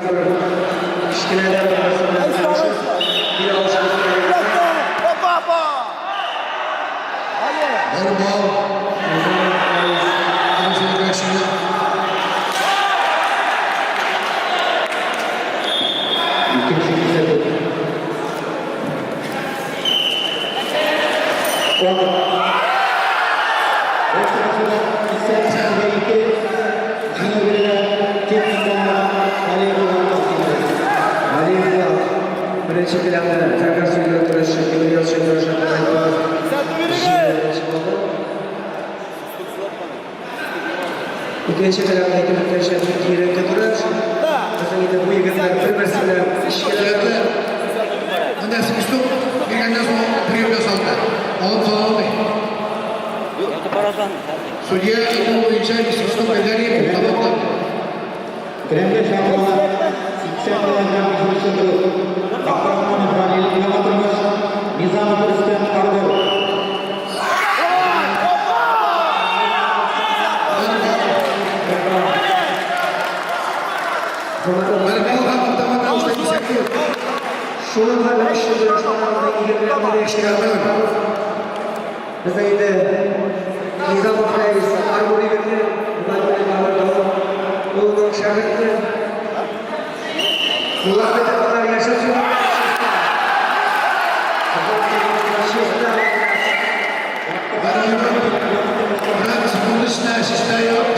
Кечкенәдән бер-берсе белән танышып, бил алышып үскән егетләр. Бер балл. Низамов көрәшче. Икенче кисәтү. 10. Бер чыгышында 82, җиңү бирелә техник балларга Галиевага тәкъдим ителә. Галиевка беренче келәмдә Тәкәр сөйләү көрәшче Тимерьяз Шәкәров җиңү булды. Икенче келәмдә әйтеп үткәнчә, бик киеренке көрәш. Безнең инде бу егетләр бер-берсе белән Егетләр, монда свисток биргәннән соң прием ясалды. Алып сала алмый. Судья закон буенча свисток биргән тамамлап. Келәмгә чакырыла 80 килограмм бишенче клуб. Габдрахманов Галил Яңа тормыш, Низамов Рөстәм Арбор. Бер балл һәм автомат рәвештә кисәтү. Шуның хәтле көчле көрәш барганда егетләрне дә Безнең инде Низамов Рәис Арбор егете, улының шәкерте. Муллахметов алар яшел Бер минут, бер секунд эчендә чиста юк.